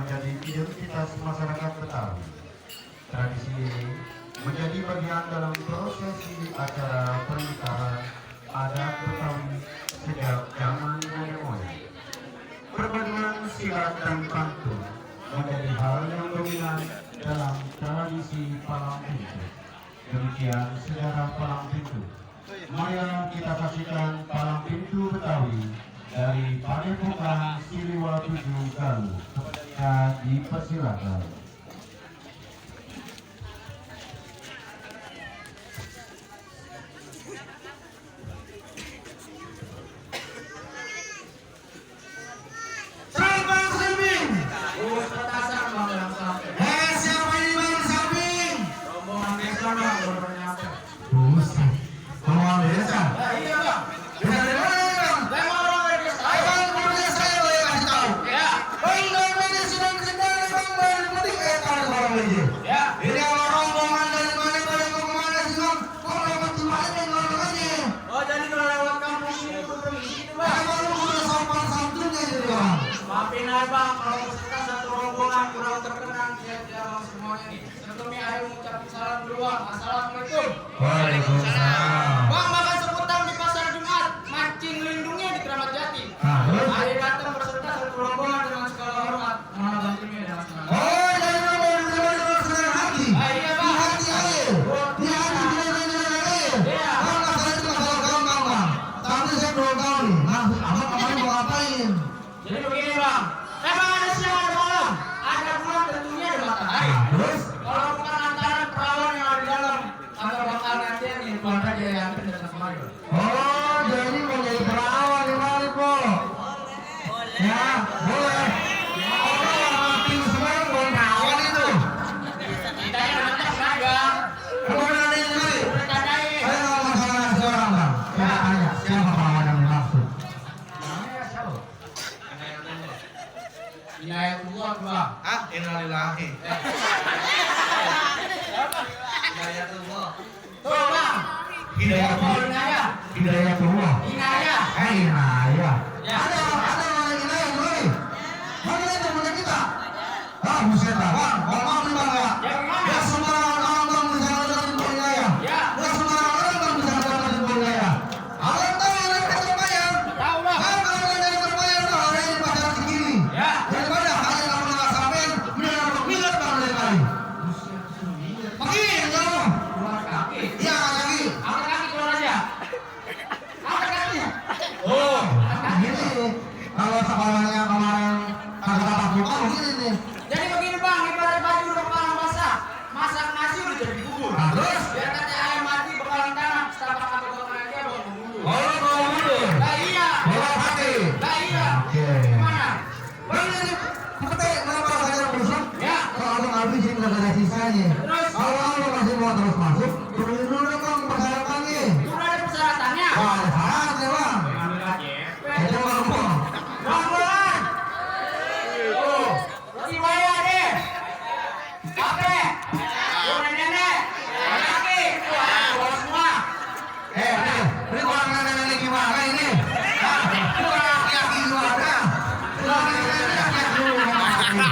menjadi identitas masyarakat Betawi. Tradisi ini menjadi bagian dalam prosesi acara pernikahan adat Betawi sejak zaman nenek moyang. Perpaduan silat dan pantun menjadi hal yang dominan dalam tradisi palang pintu. Demikian sejarah palang pintu. Mari kita saksikan palang pintu Betawi dari Padepokan Siliwa 7 Galuh. Kita dipersilakan. Maafin aja bang, kalau peserta satu rombongan kurang terkenang ya semuanya nih. Sebelumnya ayo mengucapkan salam duluan. Assalamualaikum. Waalaikumsalam. Bang makan seputar di pasar Jumat, mancing lindungnya di Keramat Jati. Ayo datang berserta satu rombongan dengan segala hormat. Mana bantunya dengan senang. Oh, jadi kamu dengan senang hati. Iya bang. Di hati ayo. Di hati ayo. Iya. Bang, masalah itu masalah gampang bang. Tapi saya belum tahu nih. Maksud abang kemarin mau ngapain? Jadi begini bang, emang ada siang ada malam, ada bulan tentunya ada matahari. Terus? Kalau bukan antara perawan yang ada di dalam, atau bakal nanti yang di luar aja yang datang kemari. Oh, jadi mau jadi perawan di mana kok? Ya, boleh. Oh, mati semua mau perawan itu. Kita yang datang saja. Kamu udah ada ini? Udah tandain. Saya mau masalah seorang bang. Saya tanya, siapa perawan yang dimaksud? Namanya siapa? Inayatullah bang. Ah, innalillahi. Inayatullah. Tuh bang. Hidayatullah. Hidayatullah. Inayah. Inayah. Ya. Ada orang Inayah dulu. Mana itu punya kita? Ah, buset lah bang. Mohon maaf nih bang ya. Ya gimana? Ya sembarang orang bang bisa ngadain Inayah. Ya. Ya sembarang orang bang bisa ngadain Inayah. Abang tahu orang yang terbayar. Tahu bang. Bang, kalau ada yang terbayar bang, ada yang di pasar segini. Ya. Daripada hanya kamu nggak sampai, mendingan aku milet bang dari kali. Pergi, jangan. Keluar kaki. Iya, lagi. Angkat kaki keluar aja. Angkat kakinya. Oh, gini. Kalau sekolahnya kemarin kagak takut kan gini nih. Jadi begini bang, ibarat baju udah kepala basah, masak nasi udah jadi bubur. Nah, terus? Biar kata ayam mati bakalan tanah, setapak apa bakalan dia bawa bubur. Oh, mau dulu. Lah iya. Bola hati. Lah iya. Oke. Gimana? Bang, ini petai kenapa saya busuk? Ya. Kalau abang habisin nggak ada sisanya. Terus? Kalau abang masih mau terus masuk, turunin dulu dong bang persyaratannya. Udah ada persyaratannya. Wah, ada syaratnya bang. Ambil aja. Itu bang bang. Rombongan. Oh, roti bayar deh. Kakek. Nenek. Laki. Bawa semua. Ini kurang nenek gimana ini? Hah? Ini kurang laki-laki gimana? Kurang nenek dulu bang, ini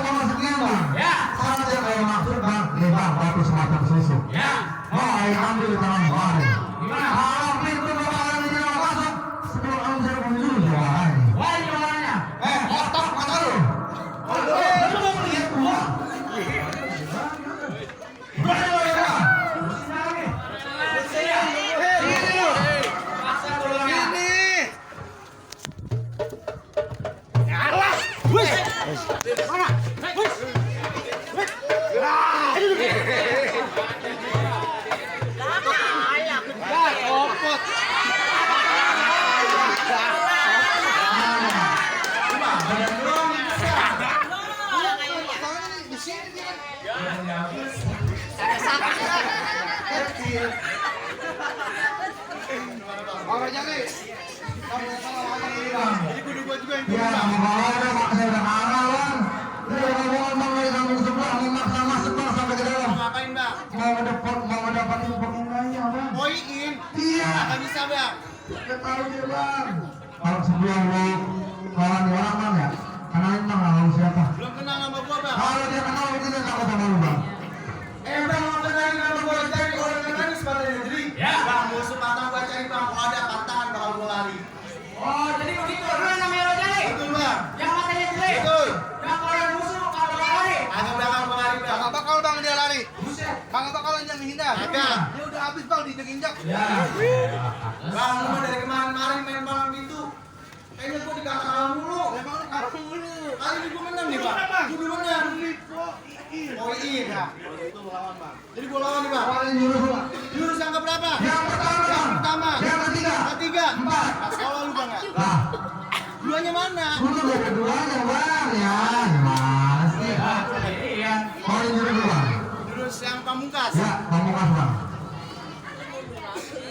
mau masuknya bang. Ya. Sama saya kayak maksud bang. Nih bang, batu semacam susu. Ya. Mau ayo ambil di tangan bang. Gimana? Kalau pintu bakalan dijalan masuk, sebelum kamu saya menjuru jualan ini. Wah, jualannya. Otak mata lu. Lu mau lihat gua? Berani lo ya bang? Jadi kudu gua juga yang Ya, mau ada mak saya udah marah bang. Ini udah ngomong bang dari kampung sebelah, mau maksa masuk bang sampai ke dalam. ngapain bang? Mau ngedapatin penginganya bang. Poin. Iya. Agak bisa bang. Gak tahu dia bang. Kalau sebelum lu lawan orang bang ya, injak-injak. Ya. Bang, lu dari kemarin-kemarin main malam itu. Kayaknya gua dikata-kata mulu. Emang lu kalah mulu. Kali ini gua menang nih, Bang. Gua menang. Oh iya. Itu lu lawan, Bang. Jadi gua lawan nih, Bang. Paling jurus Bang. Jurus yang keberapa? Yang pertama. Yang ketiga. Ketiga. 4. Nah, sekolah lu, Bang, ya? Lah, Duanya mana? untuk yang keduanya Bang ya. Gimana sih? Paling jurus Bang. Jurus yang pamungkas. Ya, pamungkas Bang.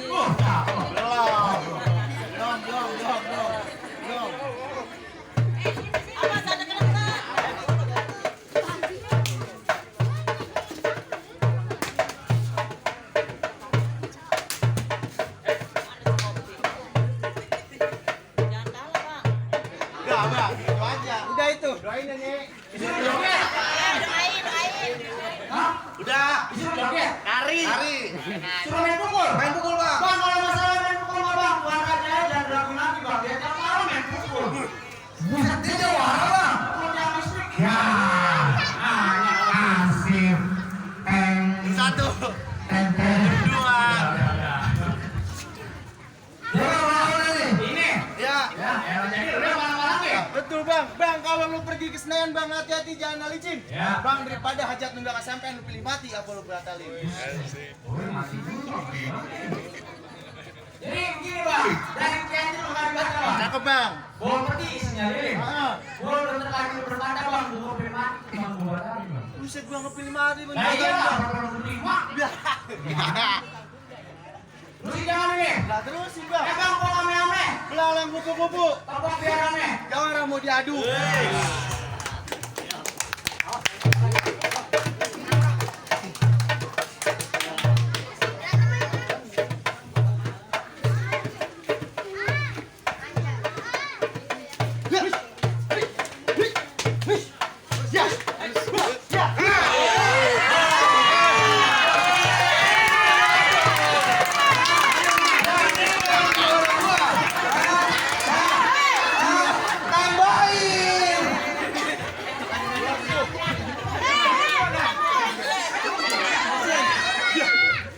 Udah, Bang. Itu aja. Udah itu. Doain ya, Nek. Udah. Disuruh joget. Nari. Suruh main pukul. Main pukul, Bang. Bang, kalau masalah main pukul mah, Bang, bukan aja jangan ragu lagi, Bang. Dia tiap malam main pukul. Buset dia jawara Bang. Pukul tiap listrik. Ya, asif. Satu. Teng. Dua. Ya, lawan nih. Ini. Ya. Jadi udah malam-malam ya? Betul, Bang. Bang, kalau lu pergi ke Senayan, Bang, hati-hati jangan licin. Ya. Bang, daripada hajat lu gak kesampean lu pilih mati apa lu batalin. Oh, mati dulu. Jadi begini, Bang. Dari Cianjur lu kali baca, Bang. Cakep, Bang. Bol peti isinya lilin. Bol bentar lagi lu bertanda, Bang. Gua pilih mati, Bang, gua batalin, Bang. Buset, gua ngepilih mati, Bang. Nah, iya, Bang. Lu sih jangan ini. Lah terusin, Bang. Bang, gua ame-ame. Belalang kupu-kupu. Topok biar rame. Jangan mau diadu.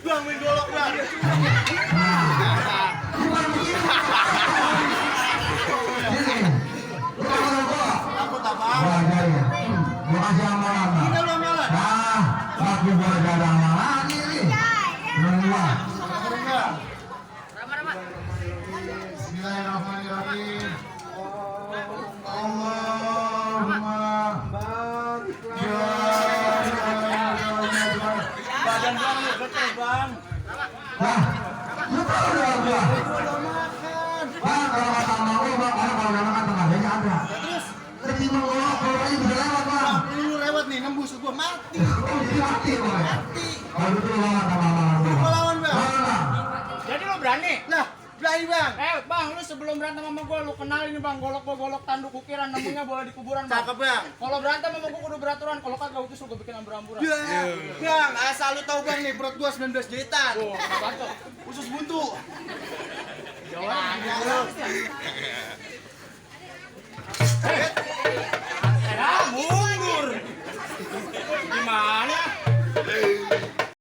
Bang, main golok, Bang. Takut apa? Gua ajarin. Gua kasih amalan Bang. Kita lu amalan. Nah, laki gua gak ada amalan nih. Nunggu. Bismillahirrahmanirrahim. Allahumma Badan Bang lu betul, Bang. Lah, lu tahu dong gua. Udah makan. Bang, kalau kata emak gua, Bang, orang kalau udah makan tenaganya ada. Terus Ketimbang gua kalau aja bisa lewat Bang. lu lewat nih nembus gua mati. Oh, jadi mati gua ya. Mati. Kalau gitu lu lawan sama amalan gua. Gua lawan, Bang. Lawan, Bang. Jadi lu berani? Lah, berani, Bang. Bang, lu sebelum berantem sama gua lu kenalin nih, Bang. Golok gua golok tanduk ukiran, namanya bola di kuburan, Bang. Cakep, Bang. Kalau berantem sama gua kudu beraturan, kalau kagak utus gua bikin amburan-amburan. Bang, asal lu tahu, Bang, nih perut gua 19 jahitan. Tuh, enggak bacot. Usus buntu. Jawab.